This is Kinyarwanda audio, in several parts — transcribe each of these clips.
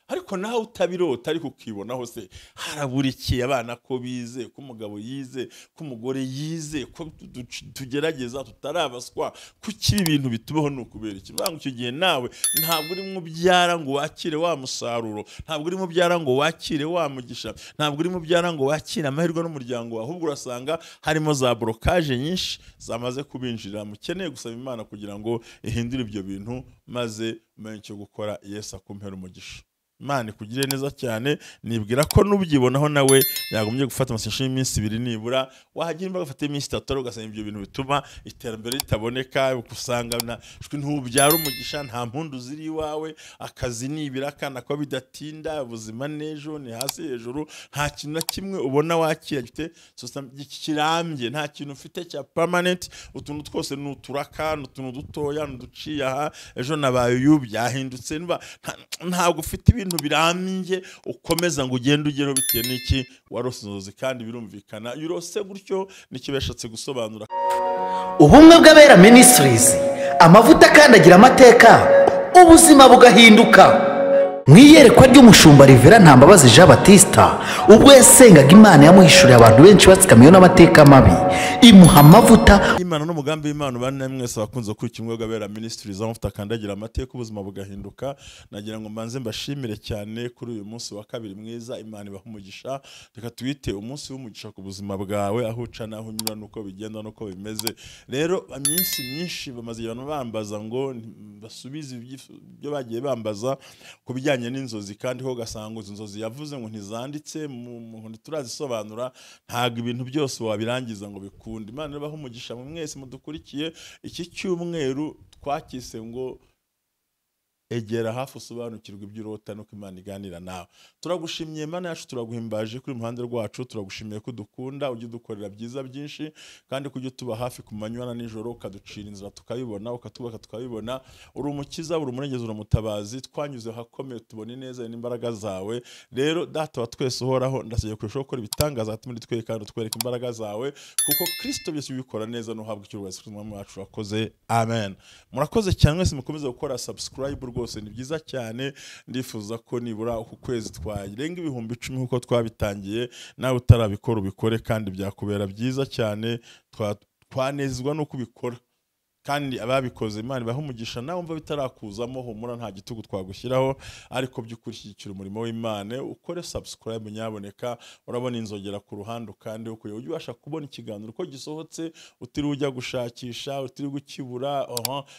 Ariko nawe utabirota ariko ukibonaho se haraburikiye abana ko bize, ko umugabo yize, ko umugore yize, ko tugerageza tutarabaswa, kuki ibintu bitubaho ni ukubera iki? Bivuga ngo icyo gihe nawe ntabwo urimo ubyara ngo wakire wa musaruro, ntabwo urimo ubyara ngo wakire wa mugisha, ntabwo urimo ubyara ngo wakire amahirwe n'umuryango wawe, ahubwo urasanga harimo za blocage nyinshi zamaze kubinjira. Mukeneye gusaba Imana kugira ngo ihindure ibyo bintu maze umenye icyo gukora. Yesu akumpera umugisha. Imana ikugire neza cyane. Nibwira ko nubyibonaho nawe yagombye gufata amasengesho y'iminsi ibiri nibura, wahagira imbaraga ufate iminsi itatu, ariko ugasanga ibyo bintu bituma iterambere ritaboneka, usanga ntubyara umugisha, nta mpundu ziri iwawe, akazi ni ibiraka nako bidatinda, ubuzima n'ejo ni hasi hejuru, nta kintu na kimwe ubona wakira gifite kirambye, nta kintu ufite cya permanent, utuntu twose ni uturaka, ni utuntu dutoya, ni uduciye aha, ejo nabaye uyu byahindutse, ntabwo ufite ibintu birambye ukomeza ngo ugende ugereho bitewe n'iki warose inzozi. Kandi birumvikana iyo urose gutyo nicyo yashatse gusobanura. Ubumwe bw'Abera Ministries, amavuta akandagira amateka, ubuzima bugahinduka. Mu iyerekwa ry'umushumba Rivera Ntambabazi Jean Batista, ubwo yasengaga Imana yamuhishuriye abantu benshi batsikamiwe n'amateka mabi, imuha amavuta. Imana n'umugambi w'Imana bane mwese abakunze gukurikira Ubumwe bw'Abera Ministries, amavuta akandagira amateka ubuzima bugahinduka. Nagira ngo mbanze mbashimire cyane kuri uyu munsi wa kabiri mwiza. Imana ibaha umugisha. Reka tuwite umunsi w'umugisha ku buzima bwawe, aho uca n'aho unyura n'uko bigenda n'uko bimeze. Rero iminsi myinshi bamaze abantu bambaza ngo basubize ibyo bagiye bambaza ku bijyanye n'inzozi, kandi ho gasanga izo nzozi yavuze ngo ntizanditse, ntiturazisobanura, ntabwo ibintu byose wabirangiza ngo bikunde. Imana ibahe umugisha mu mwese mudukurikiye. Iki cyumweru twakise ngo egera hafi usobanukirwe ibyo urota nuko Imana iganira nawe. Turagushimiye Imana yacu, turaguhimbaje kuri muhande rwacu, turagushimiye ko dukunda, ujye udukorera byiza byinshi, kandi kujya utuba hafi ku manywa na nijoro, ukaducira inzira tukabibona, ukatubaka tukabibona. Uri umukiza, uri umurengezi, uri umutabazi, twanyuze ahakomeye tubona ineza n'imbaraga zawe. Rero Data wa twese uhoraho, ndasabye kurushaho gukora ibitangaza muri twe kandi utwereke imbaraga zawe, kuko Kristo byose ubikora neza, n'uhabwa icyubahiro Umwami wacu wakoze. Amen. Murakoze cyane mwese, mukomeze gukora subscribe, rwose ni byiza cyane. Ndifuza ko nibura uku kwezi twarenga 10,000 nkuko twabitangiye. Nawe utarabikora ubikore, kandi byakubera byiza cyane, twanezezwa no kubikora. Kandi ababikoze Imana ibahe umugisha. Nawe umva bitarakuzamo, humura, nta gitugu twagushyiraho, ariko by'ukuri shyigikira umurimo w'Imana, ukore subscribe nyaboneka. Urabona inzogera ku ruhande, kandi ukuye ujye ubasha kubona ikiganiro uko gisohotse, utiriwe ujya gushakisha, utiriwe ukibura,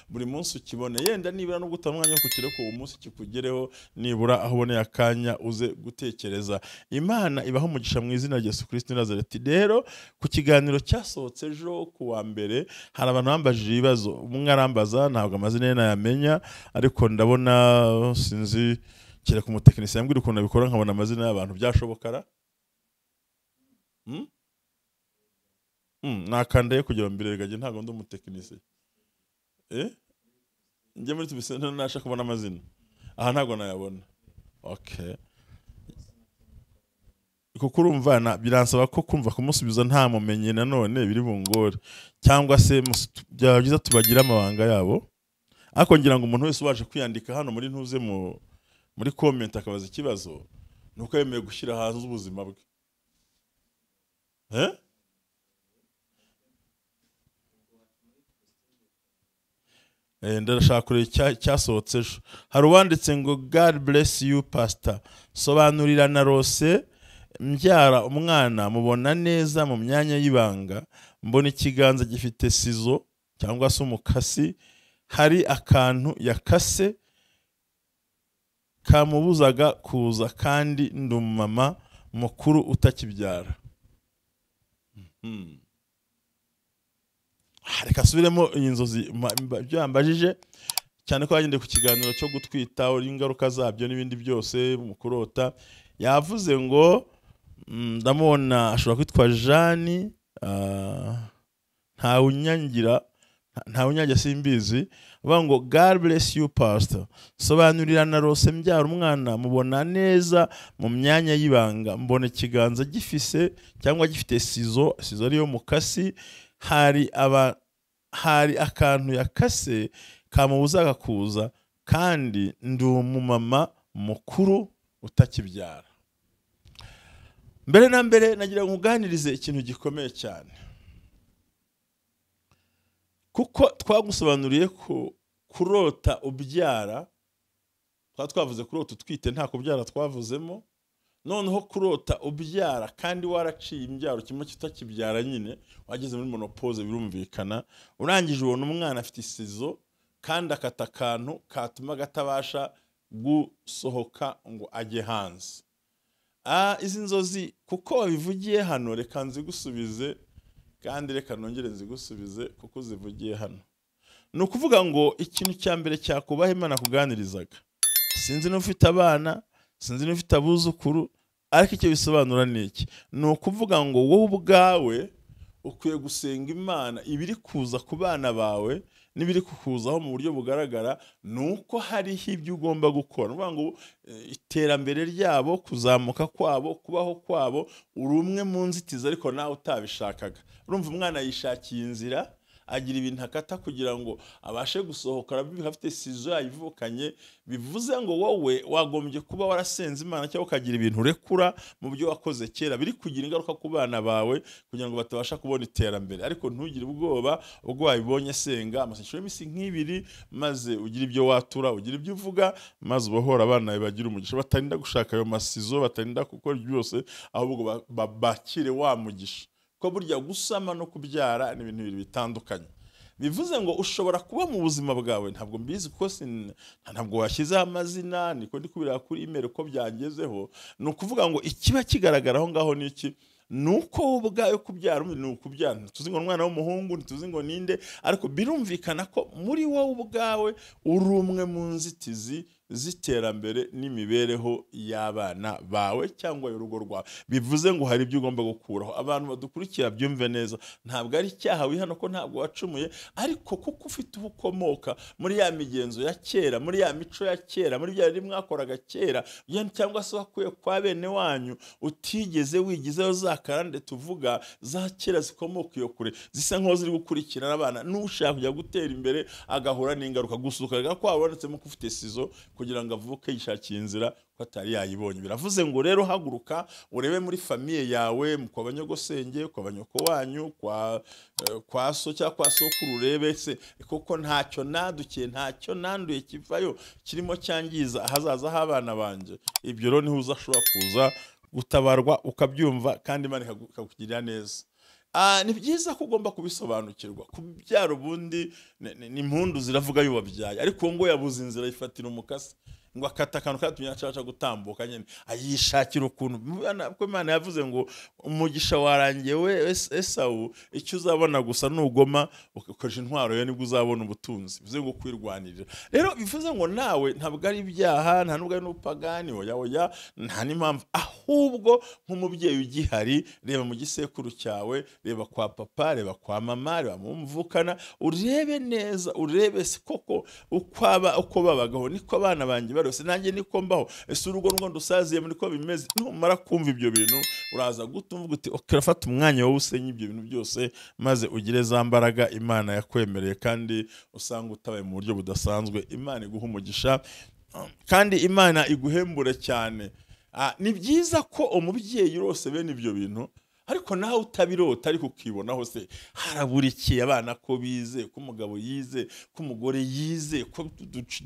buri munsi ukibone. Yenda nibura nubwo utabona umwanya wo kukireka uwo munsi kikugereho, nibura aho uboneye akanya uze gutekereza. Imana ibahe umugisha mu izina rya Yesu Kristo Nazareti. Rero ku kiganiro cyasohotse ejo ku wa mbere, hari abantu bambajije ibibazo. Umwe arambaza, ntabwo amazina ye nayamenya, ariko ndabona sinzi, kereka umutekinisiye yambwira ukuntu abikora nkabona amazina y'abantu, byashobokara nakandaye kugira ngo mbirengage, ntabwo ndi umutekinisiye. Njye muri tubise ntasha kubona amazina aha, ntabwo nayabona. Okay, kuko urumva biransaba ko kumva kumusubiza ntamumenye nanone biri bungore, cyangwa se byaba byiza tubagira amabanga yabo. Ariko ngira ngo umuntu wese ubasha kwiyandika hano muri ntuze muri comment akabaza ikibazo, nuko yemeye gushyira hanze ubuzima bwe. Ndashaka kureba cyasohotse ejo. Hari uwanditse ngo God bless you pastor, sobanurira narose mbyara umwana mubona neza mu myanya y'ibanga, mbona ikiganza gifite sizo cyangwa se umukasi, hari akantu yakase kamubuzaga kuza, kandi ndi umumama mukuru utakibyara. Reka asubiremo iyi nzozi ibyo yambajije, cyane ko yagendeye ku kiganiro cyo gutwita, ingaruka zabyo n'ibindi byose mu kurota. Yavuze ngo ndamubona ashobora kwitwa Jeanne, ntawunyangira ntawunyangira simbizi. Avuga ngo God bless you pastor, sobanurira narose mbyara umwana mubona neza mu myanya y'ibanga, mbona ikiganza gifise cyangwa gifite sizo, sizo ariyo mukasi, hari akantu yakase kamubuzaga kuza, kandi ndi umumama mukuru utakibyara. Mbere na mbere nagira ngo nkuganirize ikintu gikomeye cyane, kuko twagusobanuriye ko kurota ubyara, twavuze kurota utwite nta kubyara twavuzemo, noneho kurota ubyara kandi waraciye imbyaro kimwe kitakibyara nyine wageze muri monopause birumvikana, urangije ubona umwana afite isizo kandi akata akantu katuma gatabasha gusohoka ngo ajye hanze. Izi nzozi kuko wabivugiye hano reka nzigusubize, kandi reka nongere nzigusubize kuko uzivugiye hano. Ni ukuvuga ngo ikintu cya mbere cyakubaha Imana kuganirizaga, sinzi n'ufite abana, sinzi n'ufite abuzukuru, ariko icyo bisobanura ni iki? Ni ukuvuga ngo wowe ubwawe ukwiye gusenga Imana ibiri kuza ku bana bawe n'ibiri kukuzaho mu buryo bugaragara, nuko hariho ibyo ugomba gukora. Uvuga ngo iterambere ryabo, kuzamuka kwabo, kubaho kwabo, uri umwe mu nzitizi ariko nawe utabishakaga. Urumva umwana yishakiye inzira, agira ibintu akata kugira ngo abashe gusohoka, arabibika afite sizo yayivukanye. Bivuze ngo wowe wagombye kuba warasenze Imana cyangwa ukagira ibintu urekura mu byo wakoze kera biri kugira ingaruka ku bana bawe kugira ngo batabasha kubona iterambere. Ariko ntugire ubwoba ubwo wabibonye, senga amasengesho y'imisi nk'ibiri maze ugire ibyo watura, ugire ibyo uvuga, maze ubohora abana bawe bagira umugisha, batarinda gushaka ayo masizo, batarinda gukora byose, ahubwo bakire wa mugisha. Ko burya gusama no kubyara ni ibintu bibiri bitandukanye. Bivuze ngo ushobora kuba mu buzima bwawe, ntabwo mbizi kuko ntabwo washyizeho amazina, niko ndi kubira kuri email ko byangezeho. Ni ukuvuga ngo ikiba kigaragara aho ngaho ni iki? Nuko ubwayo kubyara ni ukubyara, tuzi ngo umwana w'umuhungu, ntituzi ngo ninde, ariko birumvikana ko muri wowe ubwawe uri umwe mu nzitizi z'iterambere n'imibereho y'abana bawe cyangwa y'urugo rwawe. Bivuze ngo hari ibyo ugomba gukuraho. Abantu badukurikira byumve neza, ntabwo ari icyaha wihana ko ntabwo wacumuye, ariko kuko ufite ubukomoka muri ya migenzo ya kera, muri ya mico ya kera, muri bya bindi mwakoraga kera, cyangwa se wakuye kwa bene wanyu utigeze wigizeho za karande tuvuga za kera zikomoka iyo kure, zisa nkaho ziri gukurikirana abana, n'ushaka kujya gutera imbere agahura n'ingaruka. Gusuka kwabonetsemo ko ufite sizo kugira ngo avuke yishakiye inzira ko atari yayibonye. Biravuze ngo rero haguruka urebe muri famiye yawe, kwa banyogosenge, kwa banyoko wanyu, kwa so cyangwa kwa sokuru, urebe se koko ntacyo nadukiye, ntacyo nanduye kivayo kirimo cyangiza ahazaza h'abana banje. Ibyo rero niho uzashobora kuza gutabarwa ukabyumva, kandi Imana ikakugirira neza. Ni byiza ko ugomba kubisobanukirwa. Kubyara ubundi ni impundu ziravuga yubabyaye, ariko ngo yabuze inzira yifatira umukasi ngo akata akantu katumye acaca gutambuka nyine ayishakira ukuntu. Ko Imana yavuze ngo umugisha warangiye we Esawu, icyo uzabona gusa nugoma ukoresha intwaro ye nibwo uzabona ubutunzi. Bivuze ngo kwirwanirira. Rero bivuze ngo nawe ntabwo ari ibyaha, nta nubwo ari n'ubupagani, oya oya, nta n'impamvu, ahubwo nk'umubyeyi ugihari, reba mu gisekuru cyawe, reba kwa papa, reba kwa mama, reba mu mvukana, urebe neza, urebe se koko uko babagaho niko abana banjye barose, nanjye niko mbaho, ese urugo rwo ndusaziye muri ko bimeze. Numara kumva ibyo bintu uraza gutumva uti okay, rafata umwanya wowe usenye ibyo bintu byose maze ugire za mbaraga Imana yakwemereye, kandi usanga utabaye mu buryo budasanzwe. Imana iguha umugisha kandi Imana iguhembure cyane. Ni byiza ko umubyeyi rose bene ibyo bintu, ariko nawe utabirota ariko ukibonaho se haraburikiye abana ko bize, ko umugabo yize, ko umugore yize, ko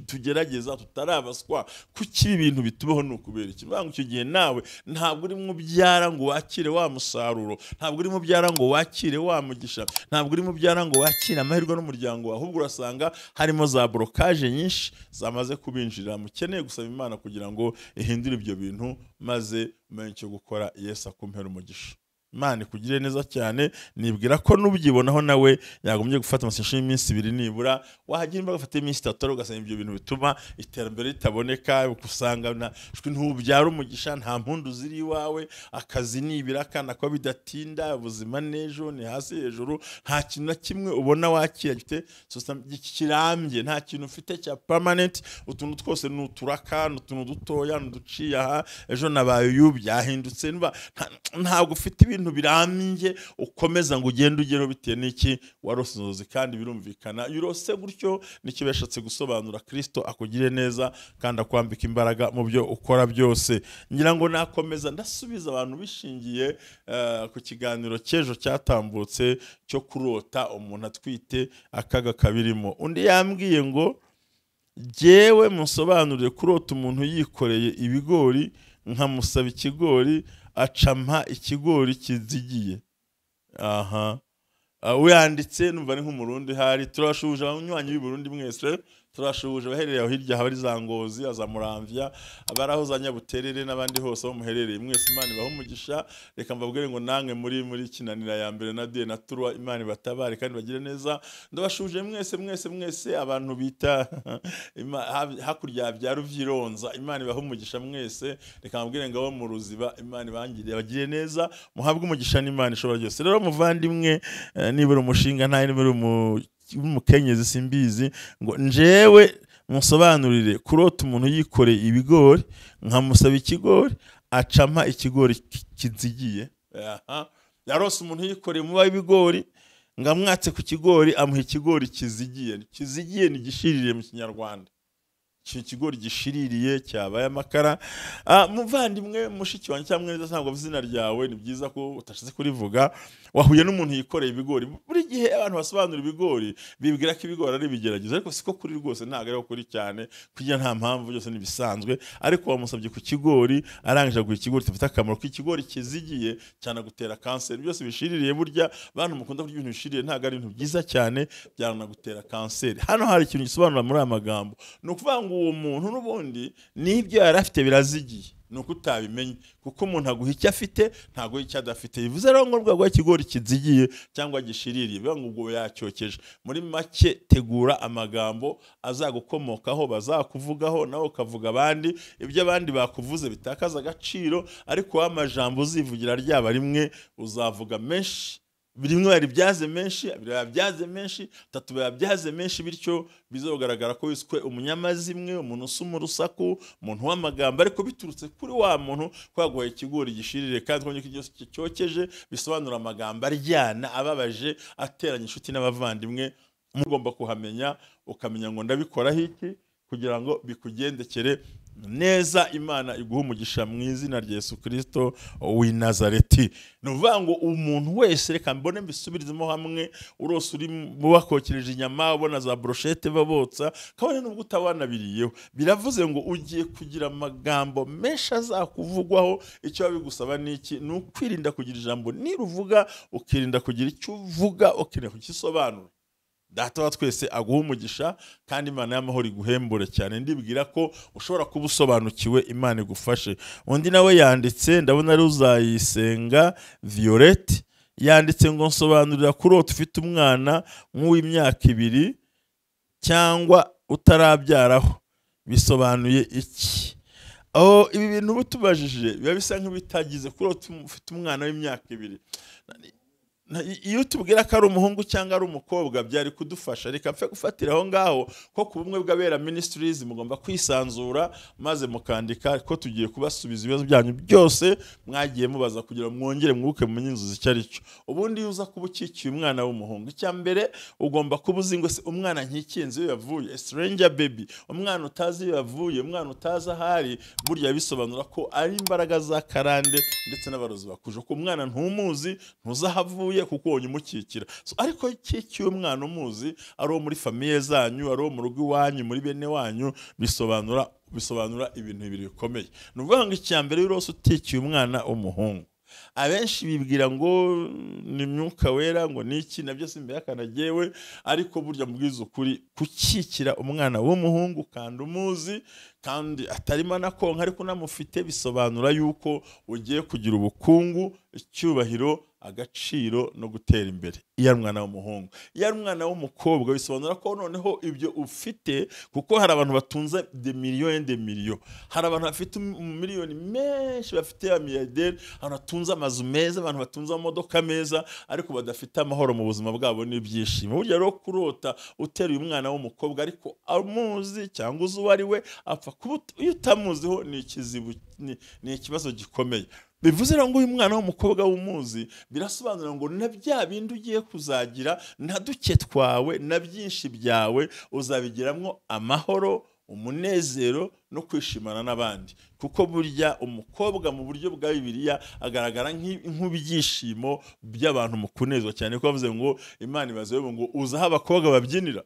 tugerageza tutarabaswa, kuki ibintu bitubaho ni ukubera iki? Banga icyo gihe nawe ntabwo uri mubyara ngo wakire wa musaruro, ntabwo uri mubyara ngo wakire wa mugisha, ntabwo uri mubyara ngo wakire amahirwe n'umuryango, ahubwo urasanga harimo za blocage nyinshi zamaze kubinjira. Mukeneye gusaba Imana kugira ngo ihindure ibyo bintu maze umenye icyo gukora. Yesu akumpera umugisha. Imana ikugire neza cyane. Nibwira ko nubyibonaho nawe yagombye gufata amasengesho y'iminsi ibiri nibura, wahagira imbaraga ufate iminsi itatu, ugasanga ibyo bintu bituma iterambere ritaboneka, ukusanga ntubyara umugisha, nta mpundu ziri iwawe, akazi nibiraka nako bidatinda, ubuzima n'ejo ni hasi hejuru, nta kintu na kimwe ubona wakira gifite kirambye, nta kintu ufite cya permanent, utuntu twose ni uturaka, ni utuntu dutoya, ni uduciye aha, ejo nabaye uyu byahindutse, ntabwo ufite ibintu ibintu birambye ukomeza ngo ugende ugereho bitewe n'iki warose inzozi. Kandi birumvikana iyo urose gutyo nicyo yashatse gusobanura. Kristo akugire neza kandi akwambika imbaraga mu byo ukora byose. Ngira ngo nakomeza ndasubiza abantu bishingiye ku kiganiro cy'ejo cyatambutse cyo kurota umuntu atwite akaga kabirimo. Undi yambwiye ngo jyewe musobanurire kurota umuntu yikoreye ibigori nkamusaba ikigori acampa ikigori kizigiye. Aha uyanditse numva ni nk'umurundi hari. Turashuje abanywanyi b'i Burundi mwese, turashuje abaherereye aho hirya habari za Ngozi, za Muramvya, abaraho za Nyabuterere n'abandi hose aho muherereye mwese, Imana ibahe umugisha. Reka mbabwire ngo nange muri Kinanira ya mbere na D na Turwa, Imana ibatabare kandi bagire neza. Ndabashuje mwese mwese mwese abantu bita hakurya bya Ruvyironza, Imana ibahe umugisha mwese. Reka mbabwire ngo abo mu Ruziba, Imana ibangire bagire neza, muhabwe umugisha n'Imana ishobora byose. Rero muvandimwe, nibura umushinga nta nibura umukenyezi simbizi, ngo njewe musobanurire kurota umuntu yikoreye ibigori nkamusaba ikigori acampa ikigori kizigiye. Yarose umuntu yikoreye umuba w'ibigori ngamwatse ku kigori amuha ikigori kizigiye. Kizigiye ni gishiririye mu Kinyarwanda, ikigori gishiririye cyabaye amakara. Muvandimwe mushiki wanjye cyangwa mwene ntabwo izina ryawe ni byiza ko utashize kurivuga, wahuye n'umuntu yikoreye ibigori. Buri gihe abantu basobanura ibigori bibwira ko ibigori ari ibigeragezo, ariko siko kuri rwose, ntabwo ari kuri cyane kugira nta mpamvu, byose ni bisanzwe. Ariko wamusabye ku kigori arangije aguha ikigori gifite akamaro, ko ikigori kizigiye cyane gutera kanseri. Byose bishiririye, burya bantu mukunda kurya ibintu bishiririye ntabwo ari ibintu byiza cyane, byanagutera kanseri. Hano hari ikintu gisobanura muri aya magambo, ni ukuvuga ngo uwo muntu n'ubundi n'ibyo yari afite birazigiye, ni uko utabimenye, kuko umuntu aguha icyo afite ntago icyo adafite. Bivuze rero ngo rwego ikigori kizigiye cyangwa gishiririye bivuga ngo ubwo yacyokeje. Muri make tegura amagambo azagukomokaho, bazakuvugaho nawe ukavuga abandi, ibyo abandi bakuvuze bitakaza agaciro, ariko amajambo uzivugira ryaba rimwe uzavuga menshi, rimwe yaribyaze menshi, abiri yabyaze menshi, tatu yabyaze menshi, bityo bizogaragara ko wiswe umunyamazimwe, umuntu usuma urusaku, umuntu w'amagambo, ariko biturutse kuri wa muntu kwaguhaye ikigori gishirire. Kandi twonye ko cyokeje bisobanura amagambo aryana, ababaje, ateranya inshuti n'abavandimwe. Mugomba kuhamenya, ukamenya ngo ndabikoraho iki kugira ngo bikugendekere neza. Imana iguha umugisha mu izina rya Yesu Kristo w'i Nazareti. Ni ukuvuga ngo umuntu wese, reka mbone mbisubirizemo hamwe, urose uri mu bakokereje inyama ubona za brochette babotsa, kabone nubwo utabanabiriyeho, biravuze ngo ugiye kugira amagambo menshi azakuvugwaho. Icyo babigusaba niki? Ni ukwirinda kugira ijambo niruvuga, ukirinda kugira icyo uvuga, ukirinda kugisobanura. Data wa twese aguha umugisha kandi Imana y'amahoro iguhembure cyane. Ndibwira ko ushobora kuba usobanukiwe, Imana igufashe. Undi nawe yanditse, ndabona ari Uzayisenga Violette, yanditse ngo nsobanurira kurota ufite umwana nk'uw'imyaka 2 cyangwa utarabyaraho bisobanuye iki? Aho ibi bintu butubajije biba bisa nk'ibitagize kurota ufite umwana w'imyaka 2. Iyo tubwira ko ari umuhungu cyangwa ari umukobwa byari kudufasha. Reka mfe gufatira aho ngaho ko ku bumwe bw'abera ministries mugomba kwisanzura maze mukandika ko tugiye kubasubiza ibibazo byanyu byose mwagiye mubaza kugira mwongere mwuke mumenye inzozi icyo ari cyo. Ubundi iyo uza kuba ukikiye umwana w'umuhungu, icya mbere ugomba kuba uzi ngo se umwana nkikinze iyo yavuye, a stranger baby, umwana utazi iyo yavuye, umwana utazi ahari, burya bisobanura ko ari imbaraga za karande ndetse n'abarozi bakuje, ko umwana ntumuzi, ntuzahavuye kuko wonye umukikira. So, ariko kikiye umwana umuzi, ari uwo muri famiye zanyu, ari uwo mu rugo iwanyu, muri bene wanyu, bisobanura ibintu bibiri bikomeye. Ni ukuvuga ngo icya mbere rwose utikiye umwana w'umuhungu, abenshi bibwira ngo ni myuka wera ngo niki, nabyo simbihakana jewe, ariko burya mbwiza ukuri, kukikira umwana w'umuhungu kandi umuzi kandi atarimo anakonka ariko unamufite, bisobanura yuko ugiye kugira ubukungu, icyubahiro, agaciro no gutera imbere. Iyo ari umwana w'umuhungu. Iyo ari umwana w'umukobwa bisobanura ko noneho ibyo ufite, kuko hari abantu batunze des millions et des millions, hari abantu bafite miliyoni menshi, bafite amiliyarderi, abantu batunze amazu meza, abantu batunze amamodoka meza, ariko badafite amahoro mu buzima bwabo n'ibyishimo. Burya rero kurota uteruye umwana w'umukobwa ariko amuzi cyangwa uzi uwo ari we, apfa kuba iyo utamuziho ni ikizibu, ni ikibazo gikomeye. Bivuze rero ngo uyu mwana w'umukobwa w'umuzi birasobanura ngo na bya bindi ugiye kuzagira na duke twawe na byinshi byawe uzabigiramwo amahoro, umunezero no kwishimana n'abandi. Kuko burya umukobwa mu buryo bwa Bibiliya agaragara nk'ibyishimo by'abantu mu kunezwa cyane, ko bavuze ngo Imana ibaze ngo uza aho abakobwa babyinira.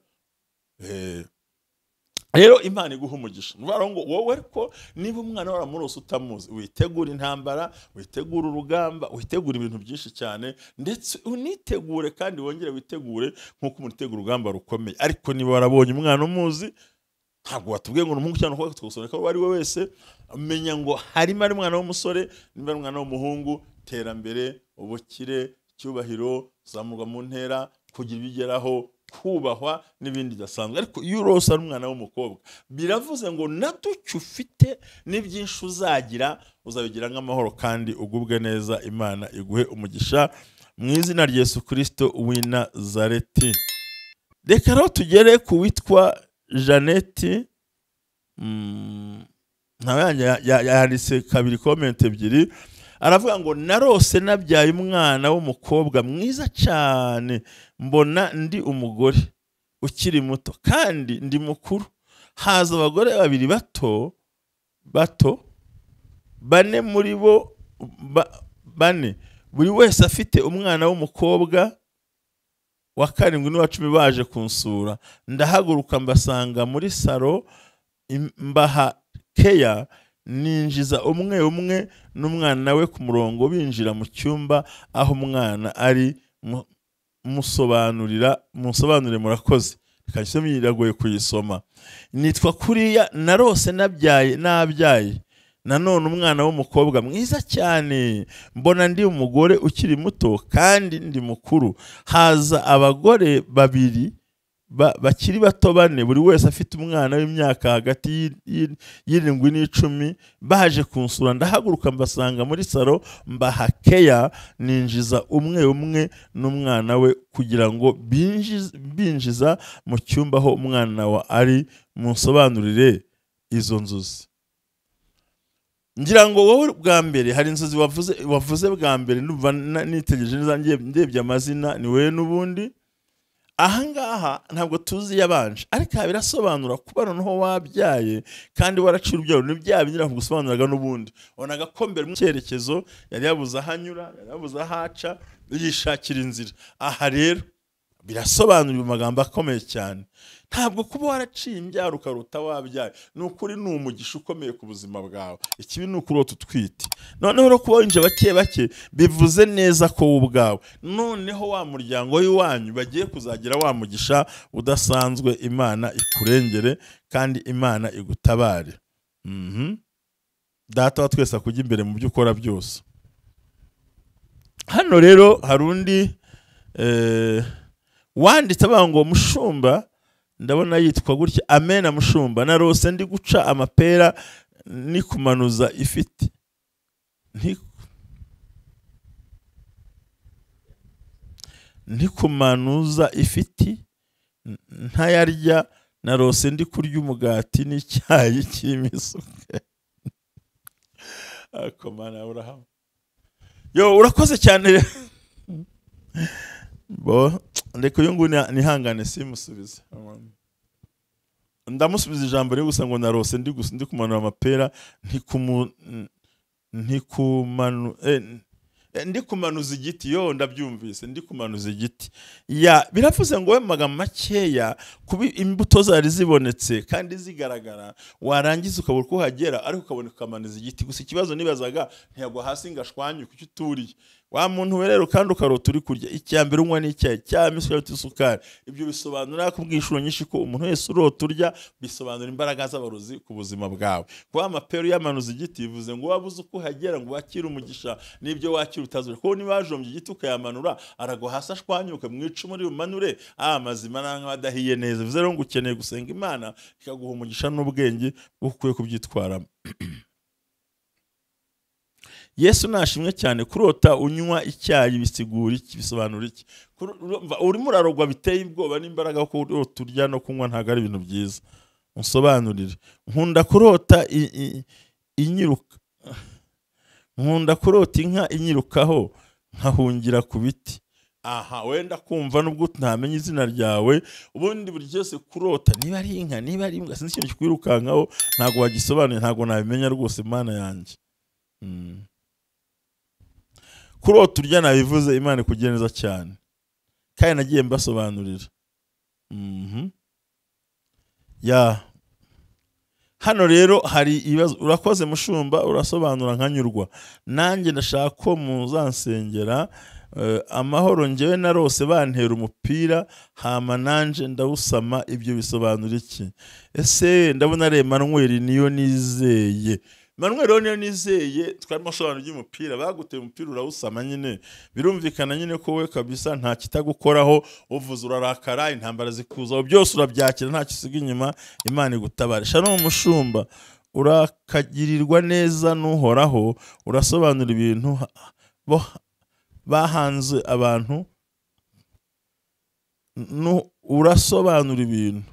Rero Imana iguha umugisha. Ngo wowe ariko niba umwana waramurose utamuzi, witegura intambara, witegura urugamba, witegura ibintu byinshi cyane, ndetse unitegure kandi wongere witegure nk'uko umuntu utegura urugamba rukomeye. Ariko niba warabonye umwana umuzi, ntabwo watubwiye ngo umuhungu cyangwa umukobwa, tugusobanurira ko uwo ari we wese, menya ngo harimo ari umwana w'umusore, niba ari umwana w'umuhungu, terambere, ubukire, icyubahiro, zamurwa mu ntera, kugira ibigeraho, kubahwa n'ibindi bidasanzwe. Ariko iyo urose ari umwana w'umukobwa, biravuze ngo na duke ufite n'ibyinshi uzagira, uzabigira nk'amahoro kandi ugubwe neza. Imana iguhe umugisha mu izina rya Yesu Kristo w'i Nazareti. Reka rero tugere ku witwa Jeannette. Yanditse kabiri comment ebyiri, aravuga ngo narose nabyaye umwana w'umukobwa mwiza cyane, mbona ndi umugore ukiri muto kandi ndi mukuru, haza abagore babiri bato bato, bane muri bo bane, buri wese afite umwana w'umukobwa wa 7 n'uwa 10 baje kunsura. Ndahaguruka mbasanga muri saro, mbaha keya, ninjiza umwe umwe n'umwana we ku murongo, binjira mu cyumba aho umwana ari, musobanurire murakoze. Reka nsome, iragoye kuyisoma. Nitwa kuriya, narose nabyaye nanone umwana w'umukobwa mwiza cyane, mbona ndi umugore ukiri muto kandi ndi mukuru, haza abagore babiri bakiri bato bane, buri wese afite umwana w'imyaka hagati y'7 n'10, baje kunsura. Ndahaguruka mbasanga muri saro, mbaha keya, ninjiza umwe umwe n'umwana we kugira ngo binjiza mu cyumba aho umwana wa ari, munsobanurire izo nzozi. Ngira ngo wowe bwa mbere hari inzozi wavuze bwa mbere, ndumva nitegereje neza ndebye amazina ni wowe n'ubundi. Ahangaha ntabwo tuzi yabanje, ariko birasobanura kuba noneho wabyaye kandi waraciye urubyaro, ni bya bindi nakugusobanuraga n'ubundi. Onaga ko mbere mu cyerekezo yari yabuze ahanyura, yari yabuze ahaca, yishakira inzira. Aha rero birasobanura mu magambo akomeye cyane. Ntabwo kuba waraciye imbyaro ukaruta wabyaye, ni ukuri ni umugisha ukomeye ku buzima bwawe. Ikibi ni ukurota utwite. Noneho no kuba winje bake bake bivuze neza ko wowe ubwawe noneho wa muryango w'iwanyu bagiye kuzagira wa mugisha udasanzwe. Imana ikurengere kandi Imana igutabare. Data wa twese akujya imbere mu byo ukora byose. Hano rero hari undi wanditse avuga ngo mushumba, ndabona yitwa gutya, amena mushumba, narose ndi guca amapera ni kumanuza ifite ntikumanuza ifiti ntayarya, narose ndi kurya umugati n'icyayi cy'imisuke. Akomana Abraham, yo urakoze cyane. Bo ndeko uyu nguyu nihangane simusubize, ndamusubiza ijambo ryo gusa ngo narose ndi kumanura amapera ndi kumanuza igiti. Yo ndabyumvise, ndi kumanuza igiti. Ya biravuze ngo we magambo makeya kuba imbuto zari zibonetse kandi zigaragara, warangiza ukabura uko uhagera ariko ukabona ukamanuza igiti. Gusa ikibazo nibazaga, ntiyagwa hasi ngo ashwanyuke icyo uturiye. Wa muntu we rero kandi ukarota uri kurya, icya mbere unywa n'icyayi cyangwa isukari, ibyo bisobanura ko bw'inshuro nyinshi ko umuntu wese urota urya bisobanura imbaraga z'abarozi ku buzima bwawe. Kuba amapera yamanuza igiti bivuze ngo wabuze uko uhagera ngo wakire umugisha n'ibyo wakira utazure, kuko niba wajombye igiti ukayamanura aragwa hasi ashwanyuke mu icumu rimanure amazima n'anka adahiye neza. Bivuze rero ngo ukeneye gusenga Imana ikaguha umugisha n'ubwenge bwo ukwiye kubyitwaramo. Yesu nashimwe cyane. Kurota unywa icyayi bisigura iki, bisobanura iki? Urimo urarogwa biteye ubwoba n'imbaraga ko urota urya no kunywa ntabwo ari ibintu byiza. Unsobanurire. Nkunda kurota inyiruka, Nkunda kurota inka inyirukaho nkahungira ku biti. Aha wenda kumva nubwo ntamenye izina ryawe, ubundi buri cyose kurota niba ari inka niba ari imbwa sinzi ikintu kikwirukankaho, ntago wagisobanuye, ntago nabimenya rwose Mana yanjye. Kurota urya nabivuze, Imana ikugire neza cyane kandi nagiye mbasobanurira. Ya hano rero hari ibibazo. Urakoze mushumba, urasobanura nkanyurwa. Nanjye ndashaka ko muzansengera amahoro. Njyewe narose bantera umupira hama nanje ndawusama, ibyo bisobanura iki? Ese ndabona ari Emmanuel niyo nizeye. Emmanuel niyo nizeye, twarimo sobanura iby'umupira, baguteye umupira urawusama nyine, birumvikana nyine ko we kabisa nta kitagukoraho, uvuze urarakara, intambara zikuzaho, byose urabyakira nta kisiga inyuma. Imana igutabare. Shalom mushumba, urakagirirwa neza n'Uhoraho, urasobanura ibintu bo bahanze abantu, urasobanura ibintu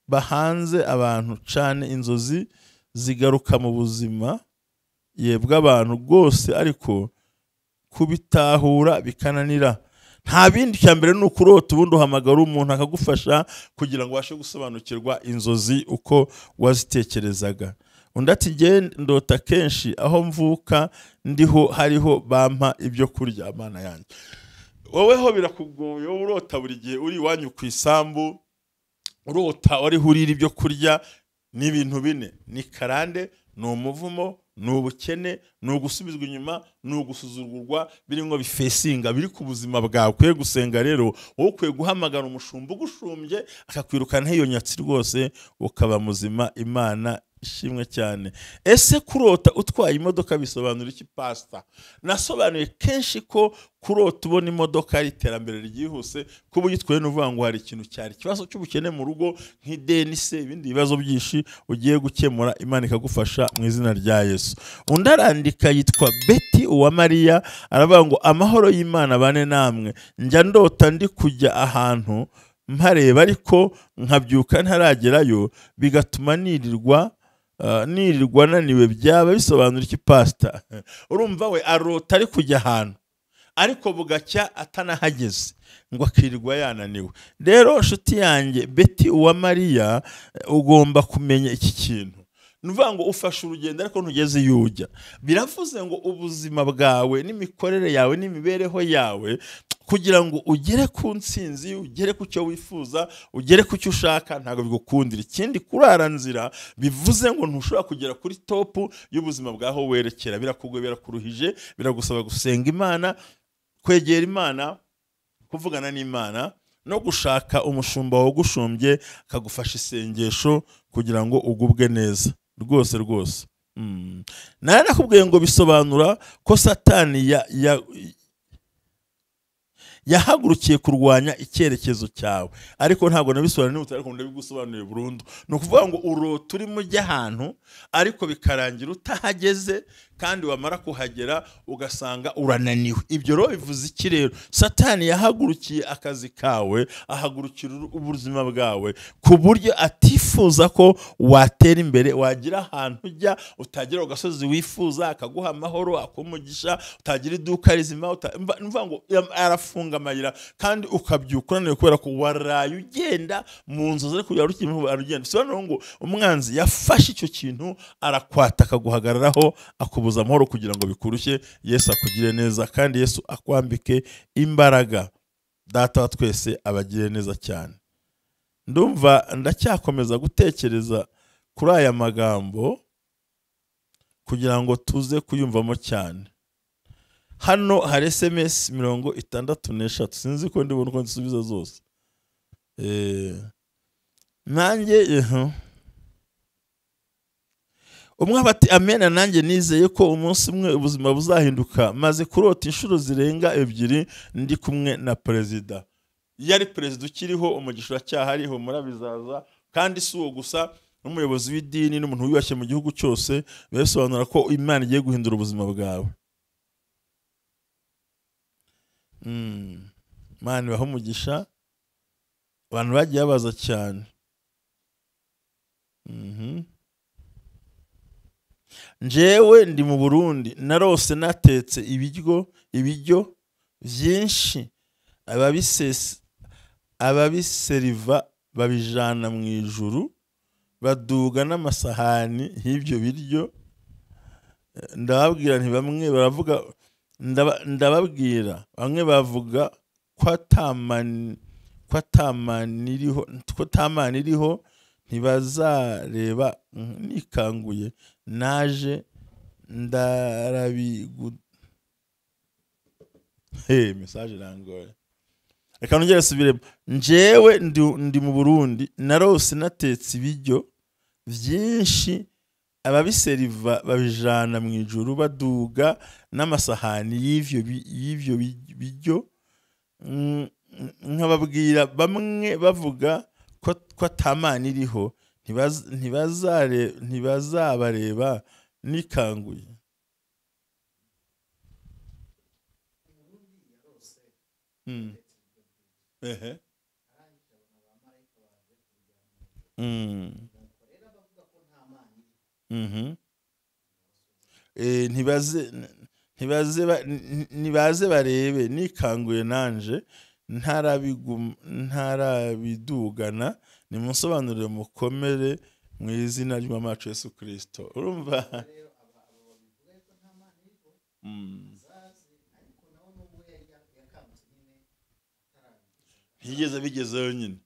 bahanze abantu cyane, inzozi zigaruka mu buzima yebwa abantu rwose, ariko kubitahura bikananira. Nta bindi, cya mbere ni ukurota, ubundi uhamagara umuntu akagufasha kugira ngo ubashe gusobanukirwa inzozi uko wazitekerezaga. Undi ati njye ndota kenshi aho mvuka ndiho hariho bampa ibyo kurya. Mana yanjye, woweho birakugoye, wowe urota buri gihe uri iwanyu ku isambu, urota wariho urira ibyo kurya. Ni ibintu bine: ni karande, ni umuvumo, ni ubukene, ni ugusubizwa inyuma, ni ugusuzugurwa, birimo bifesinga biri ku buzima bwawe. Ukwiye gusenga rero, wowe ukwiye guhamagara umushumba ugushumbye akakwirukana iyo nyatsi rwose, ukaba muzima. Imana ishimwe cyane. Ese kurota utwaye imodoka bisobanura iki pastor? Nasobanuye kenshi ko kurota ubona imodoka ari iterambere ryihuse, kuba ugitwaye n'uvuga ngo hari ikintu cyari ikibazo cy'ubukene mu rugo nk'ideni se ibindi bibazo byinshi ugiye gukemura, Imana ikagufasha mu izina rya Yesu. Undi arandika yitwa Betty Uwamariya, aravuga ngo amahoro y'Imana bane namwe, njya ndota ndi kujya ahantu mpareba ariko nkabyuka ntaragerayo, bigatuma nirirwa naniwe, byaba bisobanura iki pastor? Urumva we arota ari kujya ahantu ariko bugacya atanahageze, ngo akirirwa yananiwe. Rero nshuti yanjye Betty Uwamariya, ugomba kumenya iki kintu. Nuvuga ngo ufashe urugendo ariko ntugeze iyo ujya. Biravuze ngo ubuzima bwawe n'imikorere yawe n'imibereho yawe, kugira ngo ugere ku ntsinzi, ugere ku cyo wifuza, ugere ku cyo ushaka, ntabwo bigukundira. Ikindi, kurara nzira bivuze ngo ntushobora kugera kuri topu y'ubuzima bwaho werekera. Birakugoye, birakuruhije, biragusaba gusenga Imana, kwegera Imana, kuvugana n'Imana, no gushaka umushumba wagushumbye akagufasha isengesho kugira ngo ugubwe neza rwose rwose. Nari nakubwiye ngo bisobanura ko Satani yahagurukiye kurwanya icyerekezo cyawe, ariko ntabwo nabisobanuye niba ariko ndabigusobanuriye burundu. Ni ukuvuga ngo urota urimo ujya ahantu ariko bikarangira utahageze, kandi wamara kuhagera ugasanga urananiwe. Ibyo rero bivuze iki rero? Satani yahagurukiye akazi kawe, ahagurukira ubuzima bwawe ku buryo atifuza ko watera imbere, wagira ahantu ujya, utagera ku gasozi wifuza, akaguha amahoro, akumugisha, utagira iduka rizima, mva ngo arafunga amayira, kandi ukabyuka unaniwe kubera ko waraye ugenda mu nzozi ariko arugenda. Bisobanura ngo umwanzi yafashe icyo kintu arakwata akaguhagararaho, akubuza amahoro kugira ngo bikurushye. Yesu akugire neza kandi Yesu akwambike imbaraga. Data wa twese abagire neza cyane. Ndumva ndacyakomeza gutekereza kuri aya magambo kugira ngo tuze kuyumvamo cyane. Hano hari SMS 63, sinzi ko ndibona uko nsubiza zose. Nanjye umwe bati amena, nanjye nizeye ko umunsi umwe ubuzima buzahinduka, maze kurota inshuro zirenga 2 ndi kumwe na perezida. Yari perezida ukiriho, umugisha uracyahariho, murabizaza. Kandi si uwo gusa, n'umuyobozi w'idini n'umuntu wiyubashye mu gihugu cyose, bisobanura ko Imana igiye guhindura ubuzima bwawe. Imana ibahe umugisha. Abantu bagiye babaza cyane. Njyewe ndi mu Burundi, narose natetse ibiryo byinshi, ababiseriva babijana mu ijuru, baduga n'amasahani y'ibyo biryo. Ndababwira nti bamwe baravuga, ndababwira bamwe bavuga ko atamani iriho, ntibazareba. Nikanguye naje ndarabigu. Hey, message irangoye, reka nongere subiremo. Njyewe ndi mu Burundi, narose natetse ibiryo byinshi, ababiseriva babijana mu ijuru, baduga n'amasahani y'ivyo biryo. Nkababwira bamwe bavuga ko atamani iriho, ntibazabareba. Nikanguye. Ehe. Ntibaze barebe. Nikanguye nanje ntarabidugana, nimunsobanurire mukomere mu izina ry'Umwami wacu Yesu Kristo. Urumva? Ntiyigeze bigezeyo nyine.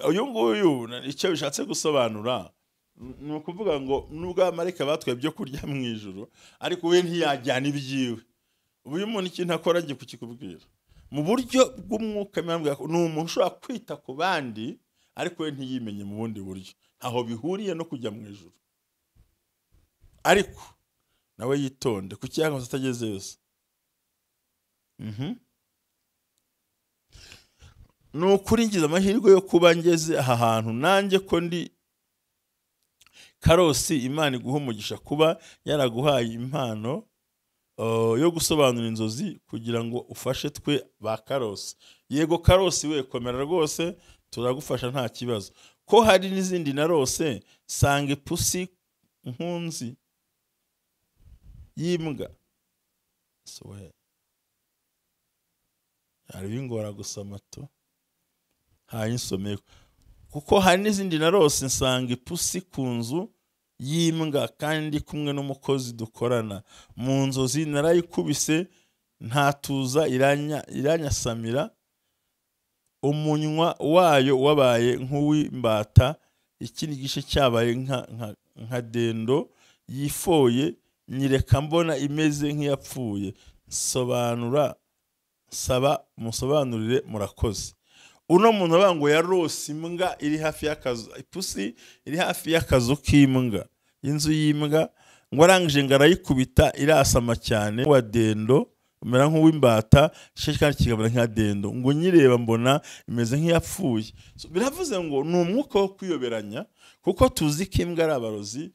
Uyu nguyu icyo bishatse gusobanura ni ukuvuga ngo nubwo abamarayika batwaye ibyo kurya mu ijuru, ariko we ntiyajyana ibyiwe. Uyu muntu ikintu akora agiye kukikubwira mu buryo bw'umwuka, ni umuntu ushobora kwita ku bandi ariko we ntiyimenye mu bundi buryo, ntaho bihuriye no kujya mu ijuru. Ariko nawe yitonde kuki yakomeza atageze yose. Ni ukuri ngize amahirwe yo kuba ngeze aha hantu, nanjye ko ndi Karosi. Imana iguha umugisha kuba yaraguhaye impano yo gusobanura inzozi kugira ngo ufashe twe ba Karosi. Yego Karosi we, komera rwose, turagufasha nta kibazo. Ko hari n'izindi narose sanga ipusi nkunzi y'imbwa. Hari bingora gusoma to hayinsomeye, kuko hari n'izindi narose nsanga ipusi ku nzu y'imbwa kandi kumwe n'umukozi dukorana. Mu nzozi narayikubise ntatuza, iranyasamira, umunywa wayo wabaye nk'uw'imbata, ikindi gice cyabaye nka dendo yifoye, nyireka mbona imeze nk'iyapfuye. Sobanura, saba musobanurire, murakoze. Uno muntu avuga ngo yarose imbwa iri hafi y'akazu, ipusi iri hafi y'akazu k'imbwa, inzu y'imbwa, ngo arangije ngo arayikubita irasama cyane, wa dendo umera nk'uw'imbata, kandi kikamera nka dendo, ngo nyireba mbona imeze nk'iyapfuye. Biravuze ngo ni umwuka wo kwiyoberanya, kuko tuzi ko imbwa ari abarozi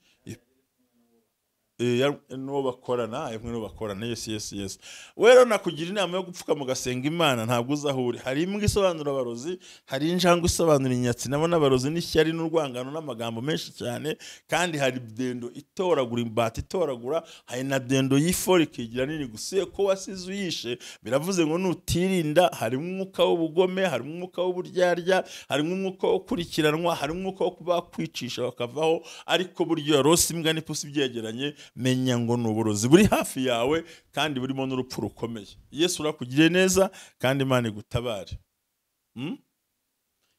n'uwo bakorana, n'uwo bakorana. Yes yes yes. Wero nakugira inama yo gupfuka mugasenga Imana, ntabwo uzahure. Hari imbwa isobanura abarozi, hari injangwe isobanura inyatsi, nabo n'abarozi n'ishyari n'urwangano n'amagambo menshi cyane. Kandi hari dendo itoragura imbata itoragura, hari na dendo y'ifori ikigira nini gusiye ko wasize uyishe. Biravuze ngo nutirinda, hari umwuka w'ubugome, hari umwuka w'uburyarya, hari umwuka wo kurikiranwa, hari umwuka wo kuba kwicisha bakavaho. Ariko buryo yarose imbwa n'ipusi byegeranye, menya ngo ni uburozi buri hafi yawe kandi burimo n'urupfu rukomeye. Yesu urakugiriye neza kandi Imana igutabare,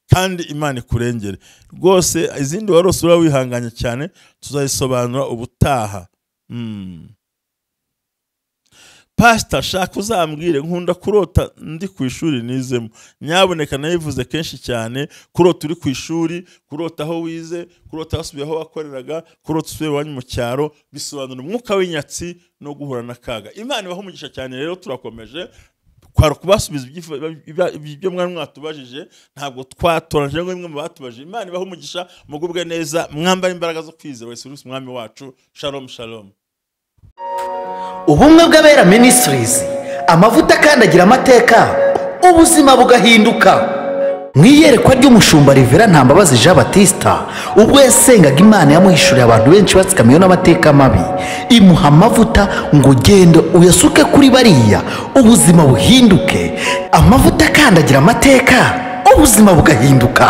kandi Imana ikurengere rwose. Izindi warose ura wihanganye cyane, tuzayisobanura ubutaha. Pastor, shaka uzambwire, nkunda kurota ndi ku ishuri nizemo. Nyaboneka nayivuze kenshi cyane, kurota uri ku ishuri, kurota aho wize, kurota wasubiye aho wakoreraga, kurota usubiye iwanyu mu cyaro, bisobanura umwuka w'inyatsi no guhura n'akaga. Imana ibahe umugisha cyane. Rero turakomeje kwari kubasubiza ibyo mwari mwatubajije, ntabwo twatoranyije ngo bimwe mu batubajije. Imana ibahe umugisha, mugubwe neza, mwambare imbaraga zo kwizera Yesu Kristo Umwami wacu. Shalom shalom. Ubumwe bw'Abera Ministries, amavuta akandagira amateka, ubuzima bugahinduka. Mu iyerekwa ry'umushumba Rivera Ntambabazi Jean Batista, ubwo yasengaga Imana yamuhishuriye abantu benshi batsikamiwe n'amateka mabi, imuha amavuta ngo ugende uyasuke kuri bariya ubuzima buhinduke. Amavuta akandagira amateka, ubuzima bugahinduka.